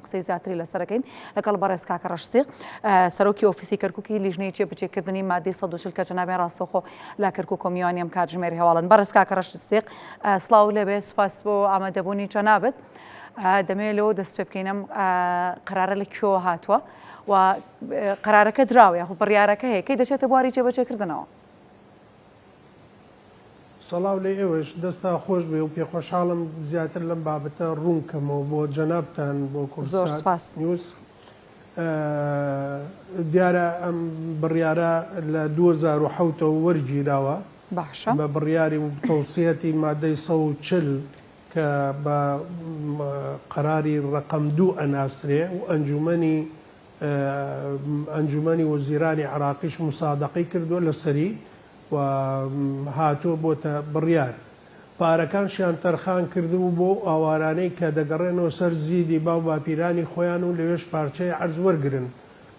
قسەی زیاتری لەسەر ئەکەین لەگەڵ بەڕێز کاکە ڕەش سیق سەرۆکی ئۆفیسی کەرکوکی لیژنەی جێبەجێکردنی مادەی 140 کە جەنابیان ڕاستەوخۆ لە کەرکوک و میوانی ئەم کاتژمێری هەواڵن. بەڕێز کاکە ڕەش سیق سڵاو لێبێ، سوپاس بۆ ئامادەبوونی جەنابت. دەمەوێت لەوە دەست پێ بکەین ئەم قەرارە لە کوێوە هاتووە و قەرارەکە دراوە یاخود بڕیارەکە هەیە کەی دەچێتە بواری جێبەجێکردنەوە؟ سڵاو لە ئێوەش، دەستتان خۆش بێ و پێخۆشحاڵم زیاتر لەم بابەتە ڕوون کەمەوە بۆ جەنابتان بۆ زۆر کوردسات سوپاس. نیوز. دیارە ئەم بڕیارە لە 2007 ەوە وەرگیراوە باشە. بە بڕیاری و تەوسیەتی مادەی 140 کە بە قەراری ڕەقەم دوو ئەناسرێ و ئەنجومەنی ئەنجومەنی وەزیرانی عێراقیش موسادەقەی کردووە لەسەری و هاتووە بۆتە بڕیار. پارەکانشیان تەرخان کردبوو بۆ ئەو ئاوارانەی کە دەگەڕێنەوە سەر زیدی باو باپیرانی خۆیان و لەوێش پارچەی عەرز وەرگرن.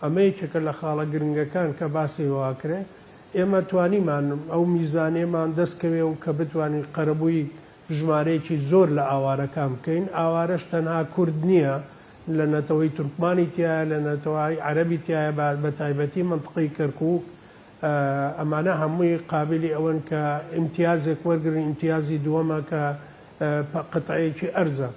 ئەمە یەکێکە لە خاڵە گرنگەکان کە باسی ئەوە ئەکرێ. ئێمە توانیمان ئەو میزانیەمان دەست کەوێ و کە بتوانین قەرەبووی ژمارەیەکی زۆر لە ئاوارەکان بکەین. ئاوارەش تەنها کورد نییە، لە نەتەوەی تورکمانی تیایە، لە نەتەوەی عەرەبی تیایە بە تایبەتی مەنتقەی کەرکووک. ئەمانە هەمووی قابیلی ئەوەن کە ئیمتیازێک وەرگرن، ئیمتیازی دووەمە کە قتعەیەکی ئەرزە.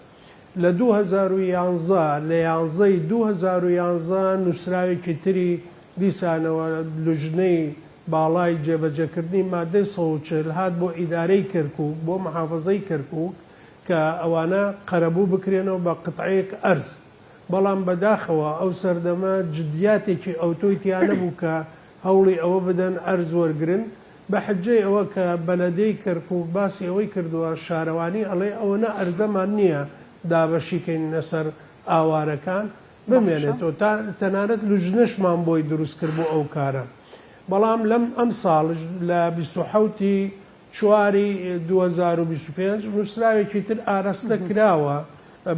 لە 2011، لە یانزەی 2011 نووسراوێکی تری دیسانەوە لوجنەی باڵای جێبەجێکردنی مادەی 140 هات بۆ ئیدارەی کەرکووک، بۆ محافەزەی کەرکووک کە ئەوانە قەرەبوو بکرێنەوە بە قتعەیەک ئەرز. بەڵام بەداخەوە ئەو سەردەمە جدیاتێکی ئەوتۆی تیا نەبوو کە هەوڵی ئەوە بدەن ئەرز وەرگرن، بە حجەی ئەوە کە بەلەدێی کەرکوک باسی ئەوەی کردووە شارەوانی ئەڵێ ئەوەنە ئەرزەمان نییە دابەشی کەین لەسەر ئاوارەکان بمێنێتەوە تا تەنانەت لوجنەشمان بۆی دروست کرد بۆ ئەو کارە بەڵام لەم ئەمساڵش لە 27 ی چواری 2025 نووسراوێکی تر ئاراستە کراوە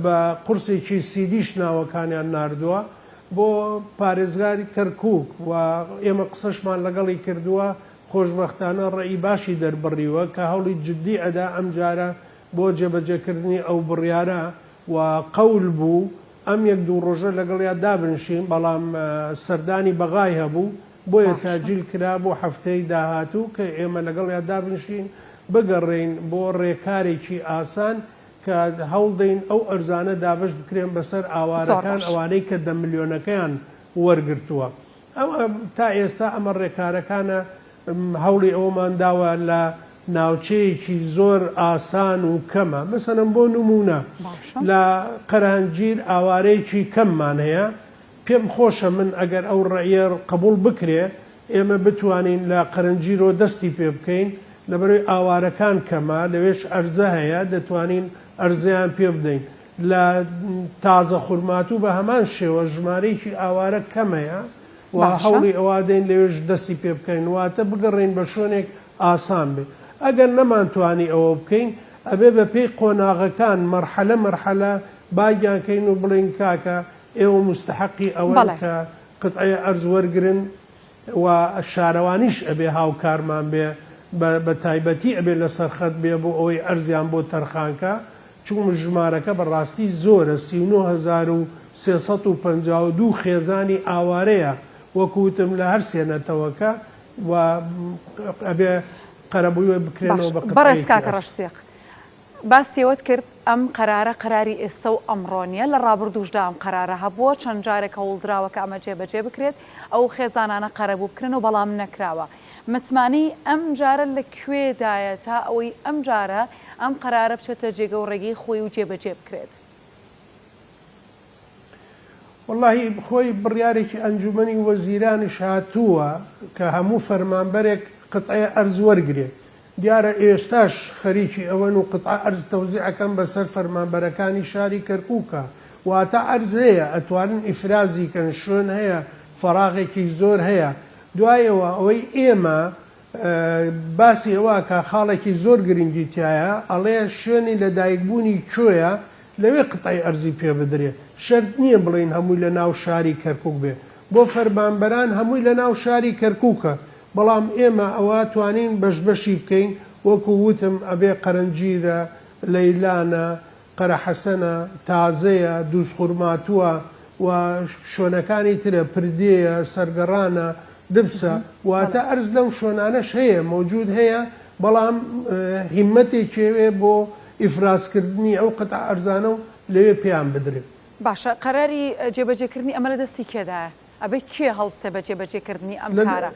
بە قورسێکی سیدیش ناوەکانیان ناردووە بۆ پارێزگاری کەرکوک و ئێمە قسەشمان لەگەڵی کردووە، خۆشبەختانە ڕەئی باشی دەربڕیوە کە هەوڵی جدی ئەدا ئەمجارە بۆ جێبەجێکردنی ئەو بڕیارە و قەول بوو ئەم یەک دوو ڕۆژە لەگەڵیا دابنشین بەڵام سەردانی بەغای هەبوو بۆیە باشە. تاجیل کرا بۆ هەفتەی داهاتوو کە ئێمە لەگەڵیا دابنشین بگەڕێین بۆ ڕێکارێکی ئاسان کە هەوڵدەین ئەو ئەرزانە دابەش بکرێن بەسەر زۆر ئاوارەکان باش. ئەوانەی کە دە ملیۆنەکەیان وەرگرتووە. ئەوە تا ئێستا ئەمە ڕێکارەکانە هەوڵی ئەوەمان داوە لە ناوچەیەکی زۆر ئاسان و کەمە مەسەلەن بۆ نموونە باشە. لە قەرەهەنجیر ئاوارەیەکی کەممان هەیە پێم خۆشە من ئەگەر ئەو ڕەئیە قبوڵ بکرێ ئێمە بتوانین لە قەرەنجیرۆ دەستی پێ بکەین، لەبەرئەوەی ئاوارەکان کەمە، لەوێش ئەرزە هەیە، دەتوانین ئەرزەیان پێ بدەین. لە تازە خورماتوو بە هەمان شێوە ژمارەیەکی ئاوارە کەم هەیە و باشە. هەوڵی ئەوە دەین لەوێش دەستی پێ بکەین، واتە بگەڕێین بە شوێنێک ئاسان بێ. ئەگەر نەمانتوانی ئەوە بکەین، ئەبێ بە پێی قۆناغەکان مەرحەلە مەرحەلە باگیان کەین و بڵێین کاکە ئێوە موستەحەقی ئەوەن بەڵێ. کە قتعەی ئەرز وەرگرن و شارەوانیش ئەبێ هاوکارمان بێ بە تایبەتی ئەبێ لەسەر خەت بێ بۆ ئەوەی ئەرزیان بۆ تەرخان کا چونکە ژمارەکە بە ڕاستی زۆرە 39352 خێزانی ئاوارەیە وەکو وتم لە هەر سێ نەتەوەکە و ئەبێ قەرەبووی باش بکرێنەوە بە بەڕێز قتعەیەکی کاکە ئەرز. ڕەش سیق باسی ئەوەت کرد ئەم قەرارە قەراری ئێستە و ئەمڕۆ نییە، لە ڕابردووشدا ئەم قەرارە هەبووە، چەند جارێک هەوڵدراوە کە ئەمە جێبەجێ بکرێت، ئەو خێزانانە قەرەبوو بکرێنەوە، بەڵام نەکراوە. متمانەی ئەم جارە لە کوێدایە تا ئەوەی ئەم جارە ئەم قەرارە بچێتە جێگە و ڕێگەی خۆی و جێبەجێ بکرێت؟ وەڵاهی خۆی بڕیارێکی ئەنجومەنی وەزیرانیش هاتووە کە هەموو فەرمانبەرێک قتعەی ئەرز وەرگرێ، دیارە ئێستاش خەریکی ئەوەن و قتعە ئەرز تەوزیع ئەکەن بەسەر فەرمانبەرەکانی شاری کەرکوکا، واتە ئەرز هەیە ئەتوانن ئیفرازی کەن، شوێن هەیە، فەراغێکی زۆر هەیە، دوایەوە ئەوەی ئێمە باسی ئەوە ئەکا خاڵێکی زۆر گرنگی تیایە ئەڵێ شوێنی لەدایکبوونی کوێیە لەوێ قتعەی ئەرزی پێ بدرێ شەرت نییە بڵێین هەمووی لە ناو شاری کەرکوک بێ بۆ فەرمانبەران هەمووی لە ناو شاری کەرکوکە بەڵام ئێمە ئەوە توانین بەش بەشی بکەین وەکو وتم ئەبێ قەرەنجیرە لەیلانە. قەرەحەسەنە، تازەیە، دووزخورماتووە و شوێنەکانی ترە، پردێیە، سەرگەڕانە، دبسە، واتە ئەرز لەو شوێنانەش هەیە، مەوجود هەیە، بەڵام هیممەتێکی ئەوێ بۆ ئیفرازکردنی ئەو قەتعە ئەرزانە و لەوێ پێیان بدرێ. باشە قەراری جێبەجێکردنی ئەمە لە دەستی کێدایە؟ ئەبێ کێ هەڵسێ بە جێبەجێکردنی ئەم کارە؟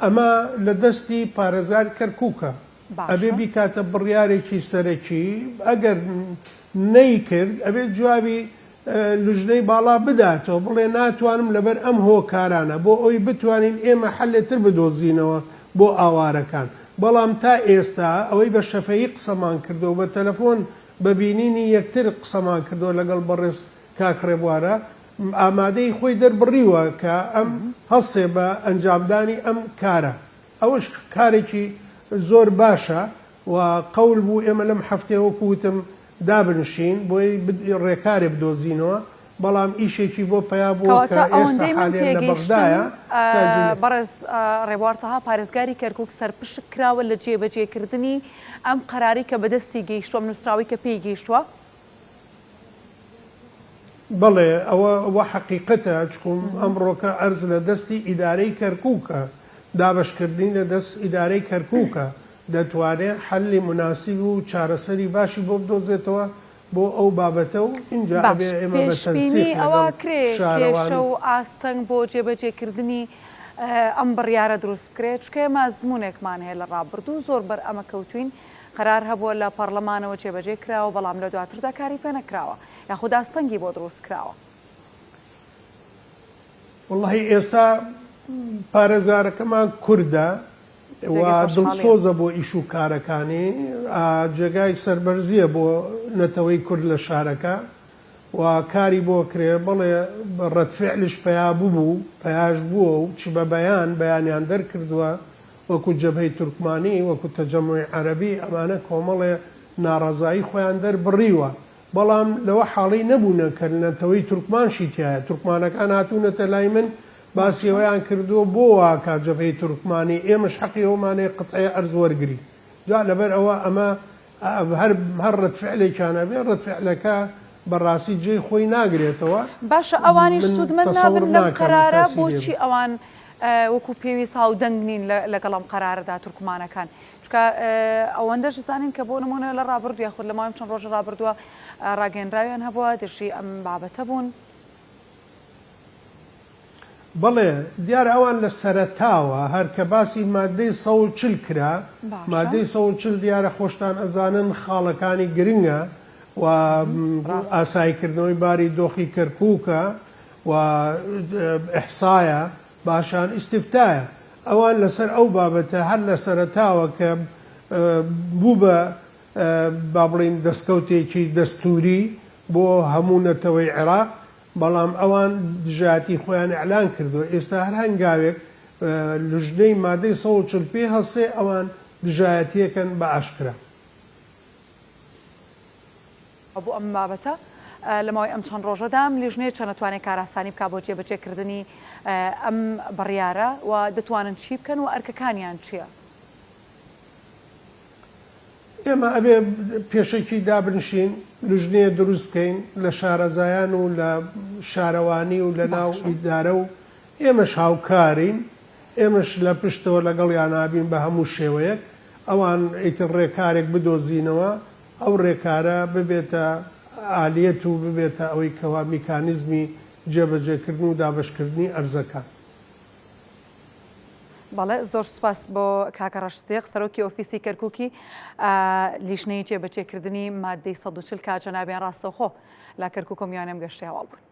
ئەمە لە دەستی پارێزگاری کەرکوکە ئەبێ باشە. بیکاتە بڕیارێکی سەرەکی ئەگەر نەیکرد ئەبێ جوابی لوجنەی باڵا بداتەوە بڵێ ناتوانم لەبەر ئەم هۆکارانە بۆ ئەوی بتوانین ئێمە حەلێ تر بدۆزینەوە بۆ ئاوارەکان بەڵام تا ئێستا ئەوەی بە شەفەیی قسەمان کردووە بە تەلەفۆن بە بینینی یەکتر قسەمان کردووە لەگەڵ بەڕێز کاک ڕێبوارە ئامادەیی خۆی دەربڕیوە کە ئەم هەستێ بە ئەنجامدانی ئەم کارە. ئەوەش کارێکی زۆر باشە و قەول بوو ئێمە لەم هەفتەیە وەکو وتم دابنشین بۆی ڕێکارێ بدۆزینەوە، بەڵام ئیشێکی بۆ پەیا بووە کەواتە کە ئێستا ئەوەندەی من حالیەن لە تێگەیشتم بەغدایە تا جولێ. بەڕێز ڕێبوار تەها پارێزگاری کەرکوک سەرپشک کراوە لە جێبەجێکردنی ئەم قەرارەی کە بەدەستی گەیشتووە، ئەم نووسراوەی کە پێی گەیشتووە. بەڵێ ئەوە ئەوە حەقیقەتە چکوم ئەمڕۆکە ئەرز لە دەستی ئیدارەی کەرکوکە دابەشکردنی لە دەست ئیدارەی کەرکوکە دەتوانێ حەلی موناسیب و چارەسەری باشی بۆ بدۆزێتەوە بۆ ئەو بابەتە و ئینجا باش ئەبێ ئێمە بە پێشبینی تەنسیق ئەوە لەگەڵ کرێ کێشە شارەوانی. و ئاستەنگ بۆ جێبەجێکردنی ئەم بڕیارە دروست بکرێ؟ چونکە ئێمە ئەزموونێکمان هەیە لە ڕابردوو زۆر بەر ئەمە کەوتووین قەرار هەبووە لە پەڕلەمانەوە جێبەجێ کراوە بەڵام لە دواتردا کاری پێ نەکراوە یاخود ئاستەنگی بۆ دروست کراوە. وەڵاهی ئێستا پارێزگارەکەمان کوردە و جێگەی خۆشحاڵیە. دڵسۆزە بۆ ئیش و کارەکانی، جێگای سەربەرزیە بۆ نەتەوەی کورد لە شارەکە و کاری بۆ کرێ، بەڵێ ڕەد فعلش پەیا ببوو، پەیاش بووە و چ بە بەیان، بەیانیان دەرکردووە، وەکو جەبهەی تورکمانی، وەکو تەجەموعی عەرەبی، ئەمانە کۆمەڵێ ناڕەزایی خۆیان دەربڕیوە، بەڵام لەوە حاڵی نەبوونە کە نەتەوەی تورکمانشی تیایە، تورکمانەکان هاتوونەتە لای من باسی باشە. ئەوەیان کردووە بۆ واکا جەبهەی تورکمانی، ئێمەش حەقی ئەوەمان هەیە قتعەیە ئەرز وەرگرین. جا لەبەر ئەوە ئەمە هەر هەر ڕەد فعلێکیان هەبێ ڕەد فعلەکە بە ڕاستی جێی خۆی ناگرێتەوە. باشە ئەوانیش من سوودمەند تەسەور نابن لەم ناکەم قەرارە؟ تاسیری بۆچی هەبێ. ئەوان وەکو پێویست هاودەنگ نین لەگەڵ ئەم قەرارەدا تورکمانەکان؟ چونکە ئەوەندەش زانین کە بۆ نموونە لە ڕابردوو یاخود لە ماوەی چەند ڕۆژی ڕابردووە ڕاگەیەنراویان هەبووە دژی ئەم بابەتە بوون. بەڵێ دیارە ئەوان لە سەرەتاوە هەر کە باسی ماددەی 140 کرا، باشە. ماددەی 140 دیارە خۆشتان ئەزانن خاڵەکانی گرنگە و ڕاستە. ئاساییکردنەوەی باری دۆخی کەرکووکە و ئیحسایە باشان ئیستیفتایە. ئەوان لەسەر ئەو بابەتە هەر لە سەرەتاوە کە بوو بە با بڵێین دەستکەوتێکی دەستووری بۆ هەموو نەتەوەی عێراق، بەڵام ئەوان دژایەتی خۆیان ئیعلان کردووە، ئێستا هەر هەنگاوێک لوجنەی مادەی 140 پێ هەڵسێ ئەوان دژایەتیەکەن بە ئاشکرا. بۆ ئەم بابەتە لە ماوەی ئەم چەند ڕۆژەدا ئەم لیژنەیە چەند ئەتوانێت کارئاسانی بکات بۆ جێبەجێکردنی ئەم بڕیارە و دەتوانن چی بکەن و ئەرکەکانیان چییە؟ ئێمە ئەبێ پێشەکی دابنشین لوژنەیە دروست بکەین لە شارەزایان و لە شارەوانی و لە ناو باشە. ئیدارە و ئێمەش هاوکارین ئێمەش لە پشتەوە لەگەڵیان ئەبین بە هەموو شێوەیەک ئەوان ئیتر ڕێکارێک بدۆزینەوە ئەو ڕێکارە ببێتە ئالیەت و ببێتە ئەوەی کەوا میکانیزمی جێبەجێکردن و دابەشکردنی ئەرزەکان. بەڵێ زۆر سوپاس بۆ کاکە ڕەش سیق سەرۆکی ئۆفیسی کەرکوکی لیژنەی جێبەجێکردنی مادەی 140 کا جەنابیان ڕاستەوخۆ لە کەرکوک و میانم گەشتی هەواڵ بوون.